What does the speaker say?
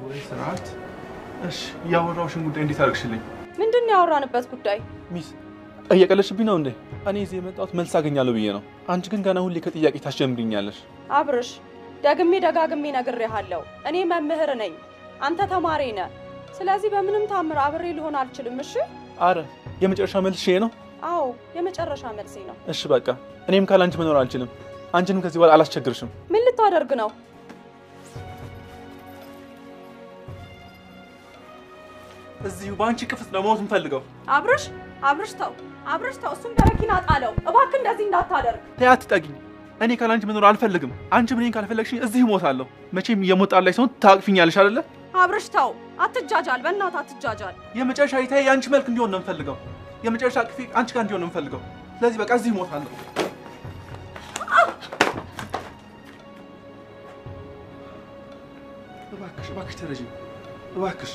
ወይ ስርዓት! እሺ፣ ያወራሁሽን ጉዳይ እንዴት አደረግሽልኝ? ምንድን ነው ያወራንበት ጉዳይ? ሚስ፣ እየቀለድሽብኝ ነው እንዴ? እኔ እዚህ የመጣሁት መልስ አገኛለሁ ብዬ ነው። አንቺ ግን ገና ሁሌ ከጥያቄ ታስጀምሪኛለሽ። አብርሽ፣ ደግሜ ደጋግሜ ነግሬሃለሁ። እኔ መምህር ነኝ፣ አንተ ተማሪ ነህ። ስለዚህ በምንም ታምር አብሬ ልሆን አልችልም። እሺ? አረ የመጨረሻ መልስሽ ይሄ ነው? አዎ፣ የመጨረሻ መልሴ ነው። እሺ በቃ እኔም ካላንቺ መኖር አልችልም። አንቺንም ከዚህ በኋላ አላስቸግርሽም። ምን ልታደርግ ነው? እዚሁ በአንቺ ቅፍት ነው መሞት የምፈልገው። አብርሽ፣ አብርሽ ተው፣ አብርሽ ተው። እሱን በረኪና ጣለው። እባክህ እንደዚህ እንዳታደርግ። ተይ አትጠጊኝ። እኔ ካላንቺ መኖር አልፈልግም። አንቺም እኔን ካልፈለግሽኝ እዚህ እሞታለሁ። መቼም የሞት ላይ ሲሆን ታቅፊኛለሽ አይደለ? አብርሽ ተው፣ አትጃጃል። በእናትህ አትጃጃል። የመጨረሻ እይታዬ የአንቺ መልክ እንዲሆን ነው የምፈልገው። የመጨረሻ ቅፌ አንቺ ጋር እንዲሆን ነው የምፈልገው። ስለዚህ በቃ እዚህ እሞታለሁ። እባክሽ፣ እባክሽ ተረጂኝ፣ እባክሽ።